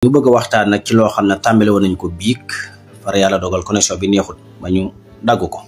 ñu bëgg waxtaan nag ci loo xam ne tàmbale woon nañ ko biig far yàlla dogal connexion bi neexut ba ñu dagg ko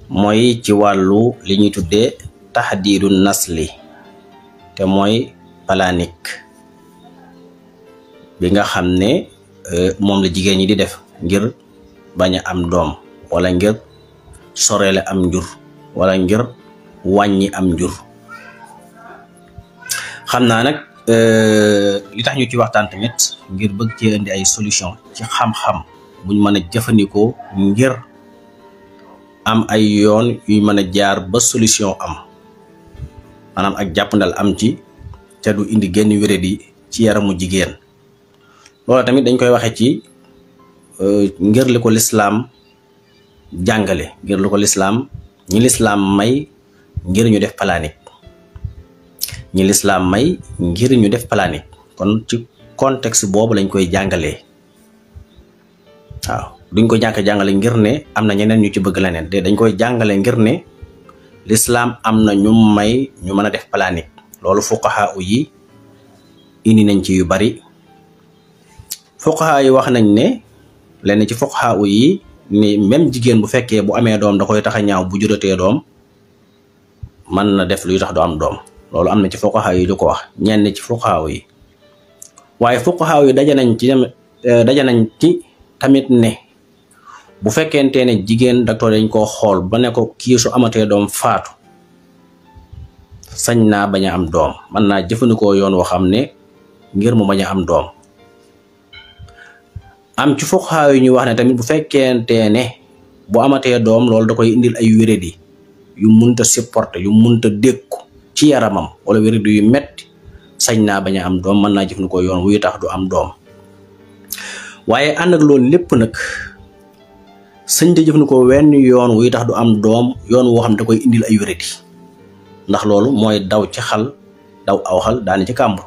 mooy ci wàllu li ñuy tuddee taxdiidu nasli te mooy planique bi nga xam ne moom la jigéen ñi di def ngir bañ a am doom wala ngir soreele am njur wala ngir wàññi am njur xam naa nag li tax ñu ci waxtaan tamit ngir bëgg ci indi ay solution ci xam-xam buñ mën a jëfandikoo ngir am ay yoon yuy mën a jaar ba solution am maanaam ak jàppandal am ci te du indi genn wéradi ci yaramu jigéen loolu tamit dañ koy waxe ci ngir li ko lislaam jàngale ngir li ko lislaam ñi lislaam may ngir ñu def planique ñi lislaam may ngir ñu def planique kon ci contexte boobu lañ koy jàngalee waaw duñ ko ñàkk jàngale ngir ne am na ñeneen ñu ci bëgg leneen de dañ koy jàngale ngir ne lislaam am na ñu may ñu mën a def planique loolu fuqaha yi indi nañ ci yu bari fuqaha yi wax nañ ne lenn ci fuqaha yi ni même jigéen bu fekkee bu amee doom da koy tax a ñaaw bu juratee doom mën na def luy tax du am doom loolu am na ci fuqaha yi lu ko wax ñenn ci fuqaha yi waaye fuqaha yi daje nañ ci tamit ne bu fekkente ne jigéen docteur dañ koo xool ba ne ko kii su amatee doom faatu sañ naa bañ a am doom mën naa jëfandikoo yoon woo xam ne ngir mu bañ a am doom am ci fuqaha yi ñu wax ne tamit bu fekkente ne bu amatee doom loolu da koy indil ay wéradi yu munta supporter yu munta dékku ci yaramam wala wéradi yu metti sañ naa bañ a am doom mën naa jëfandikoo yoon wuy tax du am doom waaye ànd ak loolu lépp nag sëñ te jëfandikoo wenn yoon wuy tax du am doom yoon woo xam ne da koy indil ay wéradi ndax loolu mooy daw ci xal daw aw xal daani ci kàmbur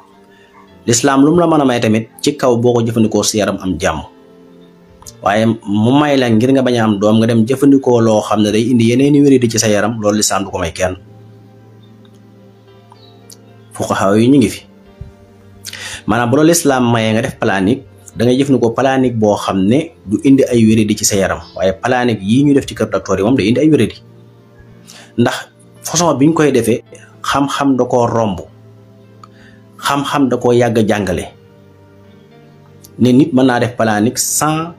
lislaam lu mu la mën a may tamit ci kaw boo ko jëfandikoo si yaram am jàmm waaye mu may la ngir nga bañ a am doom nga dem jëfandikoo loo xam ne day indi yeneeni wéradi ci sa yaram loolu lislaam du ko may kenn fuqaha yi ñu ngi fi maanaam bu la lislaam mayee nga def planique da ngay jëfandikoo planique boo xam ne du indi ay wéradi ci sa yaram waaye planique yii ñu def ci kër docteur yi moom day indi ay wéradi ndax façon biñ koy defee xam-xam da koo romb xam-xam da koo yàgg a jàngale ne nit mën naa def planique sans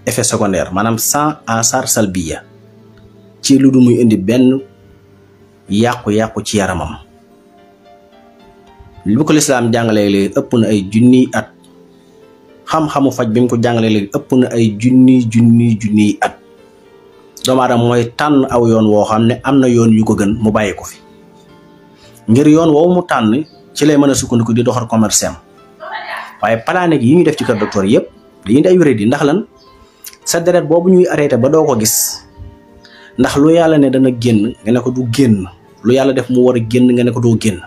effet secondaire maanaam sans asar salbiya ci lu du muy indi benn yàqu-yàqu ci yaramam li ko lislaam jàngalee léegi ëpp na ay junniy at xam-xamu faj bi mu ko jàngalee léegi ëpp na ay junniy at doomu aadama mooy tànn aw yoon woo xam ne am na yoon yu ko gën mu bàyyi ko fi ngir yoon woowu mu tànn ci lay mën a sukkandiku di doxal commerce am waaye planique yi ñu def ci kër docteur yëpp dañuy indi ay wéradi ndax lan sa deret boobu ñuy arrêté ba doo ko gis ndax lu yàlla ne dana génn nga ne ko du génn lu yàlla def mu war a génn nga ne ko doo génn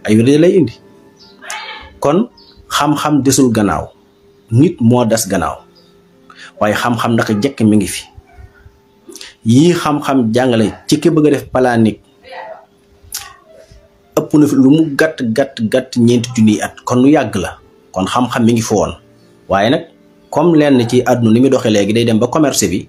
ay wéradi lay indi kon xam-xam desul gannaaw nit moo des gannaaw waaye xam-xam naka jekk mi ngi fi yii xam-xam jàngale ci ki bëgg a def planique ëpp na fi lu mu gàtt ñeenti junniy at kon lu yàgg la kon xam-xam mi ngi fi woon waaye nag comme lenn ci àdduna ni muy doxee léegi day dem ba commerce bi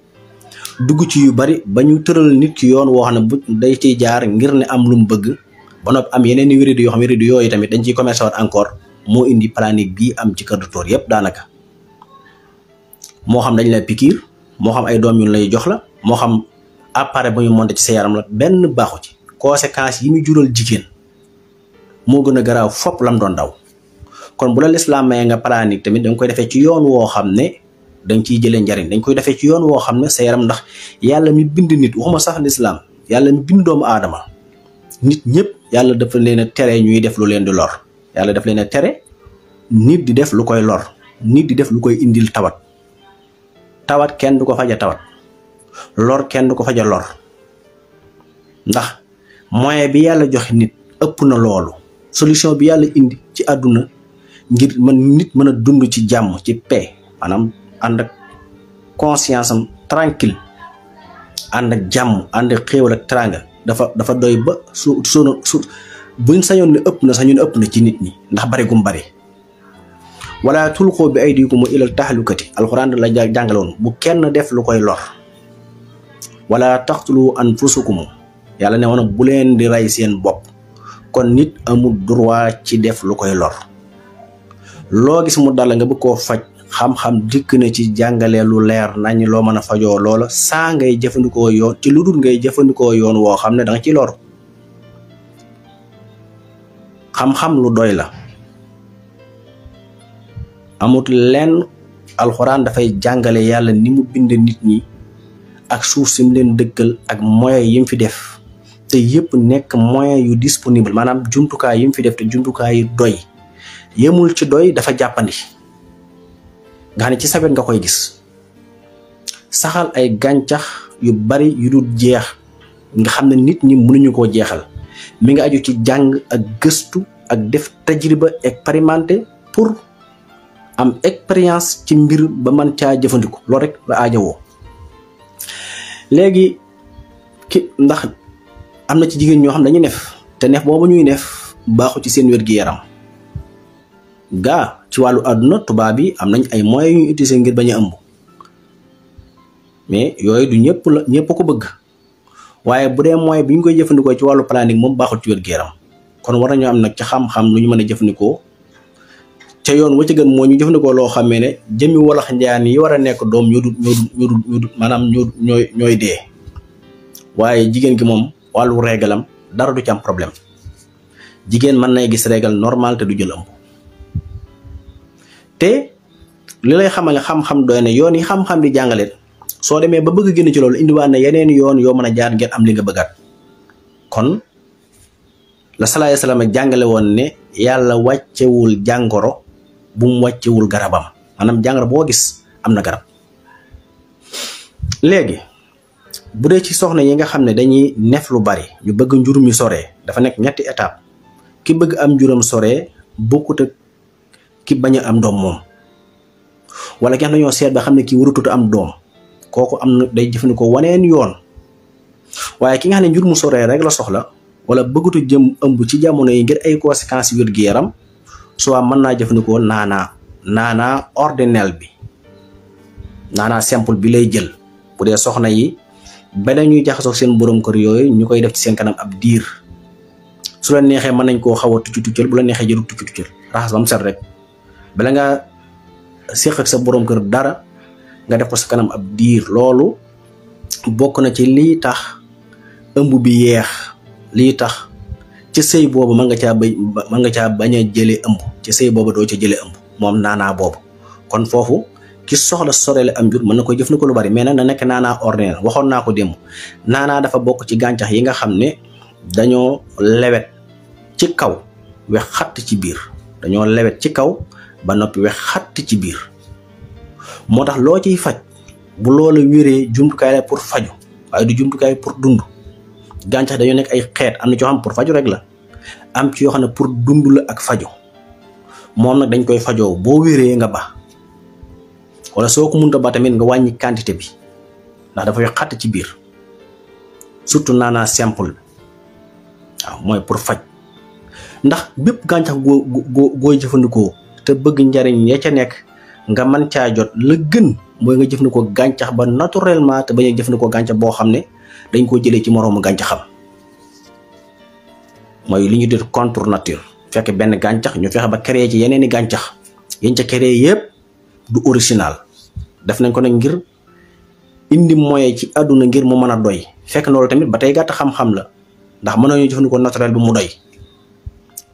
dugg ci yu bari ba ñu tëral nit ki yoon woo xam ne bu day ciy jaar ngir ne am lu mu bëgg ba noppi am yeneen i wéradi yoo xam wéradi yooyu tamit dañ ciy commerce waat encore moo indi planique bii am ci kër docteur yëpp daanaka moo xam dañ lay pikiir moo xam ay doom yu lay jox la moo xam appareil bu ñu monté ci sa yaram la benn baaxu ci conséquences yi muy jural jigéen moo gën a garaaw fopp lam doon daw kon bu la lislaam mayee nga planique tamit dañ koy defee ci yoon woo xam ne dañ ciy jëlee njariñ dañ koy defee ci yoon woo xam ne sa yaram ndax yàlla mi bind nit waxuma sax lislaam yàlla mi bind doomu aadama nit ñëpp yàlla dafa leen a tere ñuy def lu leen di lor yàlla daf leen a tere nit di def lu koy lor nit di def lu koy indil tawat kenn du ko faja tawat lor kenn du ko faja lor ndax moyen bi yàlla joxe nit ëpp na loolu solution bi yàlla indi ci àdduna ngir nit mën a dund ci jàmm ci paix maanaam ànd ak conscience am tranquille ànd ak jàmm ànd ak xéewal ak teranga dafa doy ba su buñ sañoon ne ëpp na sax ñun ëpp na ci nit ñi ndax bari gum bari wala tulqu bi aydikum ila tahlukati alquran la jàngaloon bu kenn def lu koy lor wala taqtulu anfusakum yàlla ne woon bu leen di rey seen bopp kon nit amul droit ci def lu koy lor loo gis mu dal nga bëgg koo faj xam-xam dikk na ci jàngale lu leer nañ loo mën a fajoo loola saa ngay jëfandikoo yoon ci lu dul ngay jëfandikoo yoon woo xam ne da nga ci lor xam-xam lu doy la amut lenn alxuraan dafay jàngale yàlla ni mu bind nit ñi ak suuf si mu leen dëkkal ak moyen yi mu fi def te yëpp nekk moyen yu disponible maanaam jumtukaay yi mu fi def te jumtukaay yu doy yemul ci doy dafa jàppandi nga xam ne ci sabet nga koy gis saxal ay gàncax yu bari yu dul jeex nga xam ne nit ñi mënuñu koo jeexal mi nga aju ci jàng ak gëstu ak def tajriba expérimenté pour am expérience ci mbir ba man caa jëfandiku loolu rek la aajowoo léegi ndax am na ci jigéen ñoo xam dañuy nef te nef boobu ñuy nef baaxu ci seen wér-gi-yaram gaa ci wàllu àdduna tubaab yi am nañ ay moyens yu ñu utiliser ngir bañ a ëmb mais yooyu du ñëpp ko bëgg waaye bu dee moyen bi ñu koy jëfandikoo ci wàllu planning moom baaxul ci wér-gi-yaram kon war nañoo am nag ci xam-xam lu ñu mën a jëfandikoo te yoon wa ci gën moo ñu jëfandikoo loo xamee ne jëmi walax njaan yi war a nekk doom ñoo dul maanaam ñooy dee waaye jigéen gi moom wàllu régalam dara du ci am problème jigéen mën nay gis régal normal te du jël ëmb te li lay xamal ne xam-xam doy na yoon yi xam-xam di jàngale soo demee ba bëgg génn ci loolu indiwaat na yeneen yoon yoo mën a jaar ngeen am li nga bëggaat kon la salaay salaam jàngale woon ne yàlla wàccewul jàngoro bu mu wàccewul garabam maanaam jàngoro boo gis am na garab léegi bu dee ci soxna yi nga xam ne dañuy nef lu bari ñu bëgg njurum yu soree dafa nekk ñetti étape ki bëgg am njuram soree bokkut ak ki bañ a am doom moom wala ki xam ne dañoo seet ba xam ne kii warutut am doom kooku am na day jëfandikoo waneen yoon waaye ki nga xam ne njur mu soree rek la soxla wala bëggutu jëm ëmb ci jamono yi ngir ay conséquences wér-gu-yaram soit mën naa jëfandikoo naanaa ordinel bi naanaa simple bi lay jël bu dee soxna yi bala ñuy jaxasoo seen borom kër yooyu ñu koy def ci seen kanam ab diir su la neexee mën nañ koo xaw a tuccal bu la neexee jëru tuccal raxas ba mu set rek bala nga séq ak sa borom kër dara nga def ko sa kanam ab diir loolu bokk na ci lii tax ëmb bi yeex lii tax ci sëy boobu mën nga caa bañ a jëlee ëmb ci sëy boobu doo ca jëlee ëmb moom naanaa boobu kon foofu ki soxla sorele am jur mën na koy jëfandikoo lu bari mais nag na nekk naanaa ordinaire waxoon naa ko démb naanaa dafa bokk ci gàncax yi nga xam ne dañoo lewet ci kaw wex xatt ci biir dañoo lewet ci kaw ba noppi wex xatt ci biir moo tax loo ciy faj bu loola wéree jumtukaay la pour faju waaye du jumtukaay pour dund gàncax dañoo nekk ay xeet am na ci yoo xam pour faju rek la am ci yoo xam ne pour dund la ak faju moom nag dañ koy fajoo boo wéree nga ba wala soo ko mënta ba tamit nga wàññi quantité bi ndax dafay xatt ci biir surtout naanaa simple waaw mooy pour faj ndax bépp gàncax gooy jëfandikoo te bëgg njariñ ya ca nekk nga mën caa jot la gën mooy nga jëfandikoo gàncax ba naturellement te bañ a jëfandikoo gàncax boo xam ne dañ ko jëlee ci moroomu gàncaxam mooy li ñu def contre nature fekk benn gàncax ñu fexe ba créer ci yeneen i gàncax yañ ca créer yëpp du original def nañ ko nag ngir indi moyen ci àdduna ngir mu mën a doy fekk loolu tamit ba tey gàtt xam-xam la ndax mën nañu jëfandikoo naturel bi mu doy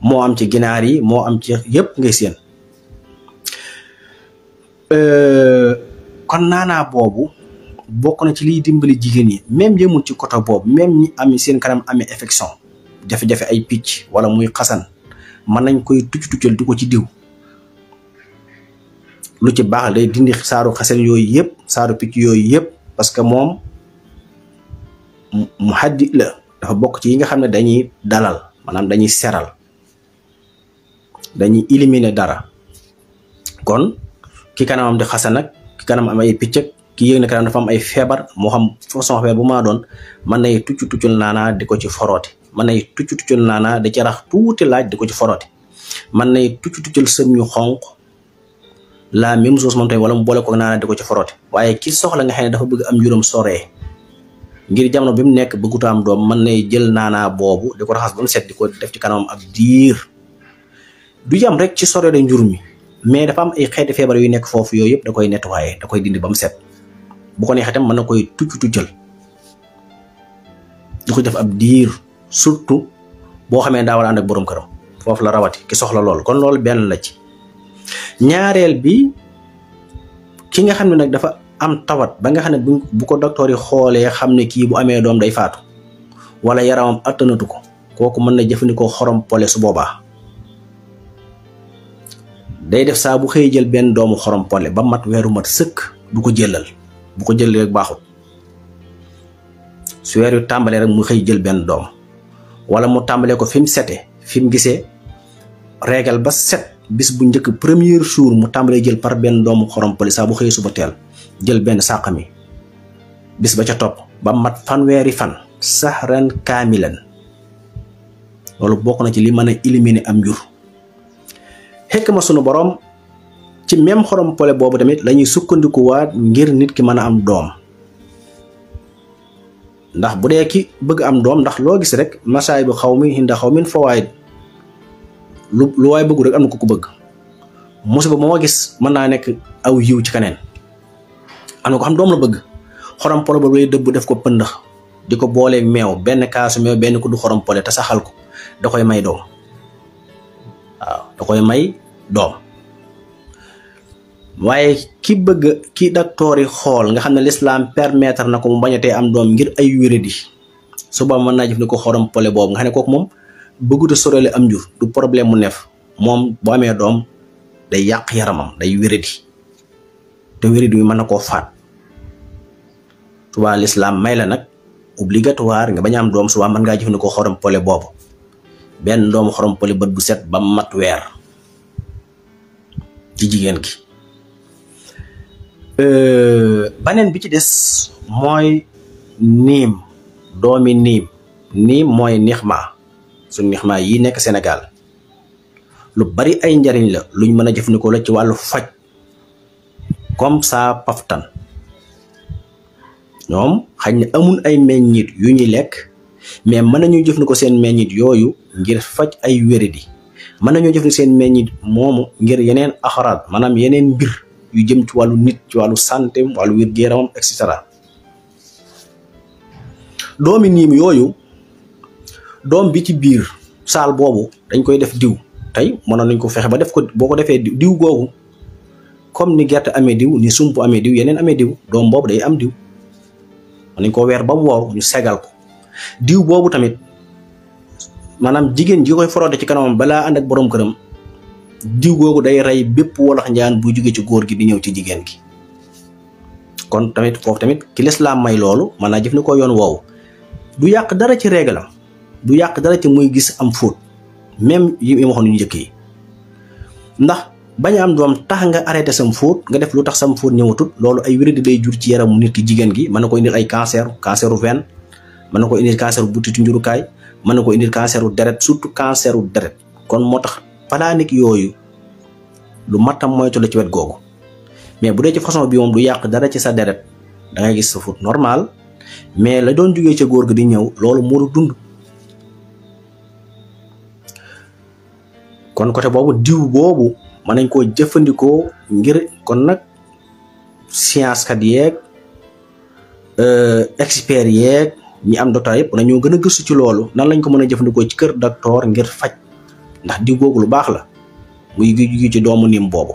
moo am ci ginaar yi moo am ci yëpp ngay seen kon naanaa boobu bokk na ci liy dimbali jigéen yi même yëmul ci côté boobu même ñi am seen kanam amee infection jafe-jafe ay picc wala muy xasan mën nañ koy tuccal di ko ci diw lu ci baax day dindi saaru xasan yooyu yëpp saaru picc yooyu yëpp parce que moom mu haddi la dafa bokk ci yi nga xam ne dañuy dalal maanaam dañuy seral dañuy éliminer dara kon ki kanamam di xasan ak ki kanam am ay picc ak ki yëg na kanam dafa am ay feebar moo xam façon feebar bu maa doon mën nay tuccal naanaa di ko ci foroote mën nay tuccal naanaa da ci rax tuuti laaj di ko ci foroote mën nay tuccal sëm ñu xonq la même chose moom tamit wala mu boole ko naana di ko ci foroote waaye ki soxla nga xam ne dafa bëgg am juróom soree ngir jamono bi mu nekk bëgguta am doom mën nay jël naanaa boobu di ko raxas ba mu set di ko def ci kanamam ak diir du jam rek ci soree da njur mi mais dafa am ay xeeti feebar yu nekk foofu yooyu yëpp da koy nettoyé da koy dindi ba mu set bu ko neexee tam mën na koy tuccal di ko def ab diir surtout boo xamee daa war a ànd ak borom këram foofu la rawati ki soxla lool kon loolu benn la ci. ñaareel bi ki nga xam ne nag dafa am tawat ba nga xam ne bu ko docteur yi xoolee xam ne kii bu amee doom day faatu wala yaramam attanatu ko kooku mën na jëfandikoo xorom pole su boobaa day def saa bu xëy jël benn doomu xorom pole ba mat weeru mat sëkk du ko jëlal bu ko jëlee rek baaxut su weer yu tàmbalee rek mu xëy jël benn doom wala mu tàmbalee ko fi mu sete fi mu gisee régal ba set bis bu njëkk premier jour mu tàmbalee jël par benn doomu xorom pole saa bu xëy suba teel jël benn sàq mi bis ba ca topp ba mat fanweeri fan sahran kaamilan loolu bokk na ci li mën a éliminer am njur xekk ma sunu borom ci même xorom pole boobu tamit lañuy sukkandikuwaat ngir nit ki mën a am doom ndax bu dee ki bëgg am doom ndax loo gis rek masaay bu xaw mi hinda xaw min fawaid lu waay bëggu rek am na ko bëgg musiba moo gis mën naa nekk aw yiw ci keneen am na ko xam doom la bëgg xorom pole boobu lay dëbb def ko pëndax di ko booleeg meew benn kaasu meew benn ku du xorom pole te saxal ko da koy may doom waaw da koy may doom waaye ki docteur yi xool nga xam ne l'islam permettre na ko mu bañatee am doom ngir ay wéradi suba mën naa jëf ni ko xorom pole boobu nga xam ne kooku moom bëggut a sorele am njur du problème mu neef moom boo amee doom day yàq yaramam day wéradi te wéradi bi mën na koo faat suba l'islam may la nag obligatoire nga bañ a am doom suba mën ngaa jëf ni ko xorom pole boobu benn doomu xorom pole bët bu set ba mat weer ci jigéen gi. baneen bi ci des mooy niim doomi niim mooy nixma suñu nixma yi nekk Sénégal lu bari ay njariñ la luñ mën a jëfandikoo la ci wàllu faj comme ça paftan ñoom xañ ne amul ay meññit yu ñuy lekk mais mën nañu jëfandikoo seen meññit yooyu ngir faj ay wéradi mën nañoo jëfandikoo seen meññit moomu ngir yeneen axaraat maanaam yeneen mbir yu jëm ci wàllu nit ci wàllu santé wàllu wér-gu-yaramam et cetera doomi niim yooyu doom bi ci biir saal boobu dañ koy def diw tey mënoon nañ ko fexe ba def ko boo ko defee diw googu comme ni gerte amee diw ni sump amee diw yeneen amee diw doom boobu day am diw mën nañ ko weer ba mu woow ñu segal ko diw boobu tamit maanaam jigéen ji koy frotté ci kanamam balaa ànd ak borom këram diw googu day rey bépp walax njaan bu jóge ci góor gi di ñëw ci jigéen gi kon tamit foofu tamit ki lislaam may loolu mën naa jëfandikoo yoon woowu du yàq dara ci réglam du yàq dara ci muy gis am fóot même yi ma waxoon yu njëkk yi ndax bañ a am doom tax nga arrêté sam fóot nga def lu tax sam fóot ñëwatut loolu ay wéradi day jur ci yaramu nit ki jigéen gi mën na ko indil ay canceru veine mën na ko indil canceru butitu njurukaay mën na ko indil canceru deret surtout canceru deret kon moo tax palanik yooyu lu matam moytu la ci wet googu mais bu dee ci façon bi moom du yàq dara ci sa deret da ngay gis sa fóot normal mais la doon jógee ca góor gi di ñëw loolu moo du dund kon côté boobu diw boobu mën nañ koo jëfandikoo ngir kon nag science kat yeeg expert yeeg ñi am docteur yëpp nañoo gën a gëstu ci loolu nan lañ ko mën a jëfandikoo ci kër docteur ngir faj ndax diw googu lu baax la muy gi ci doomu niim boobu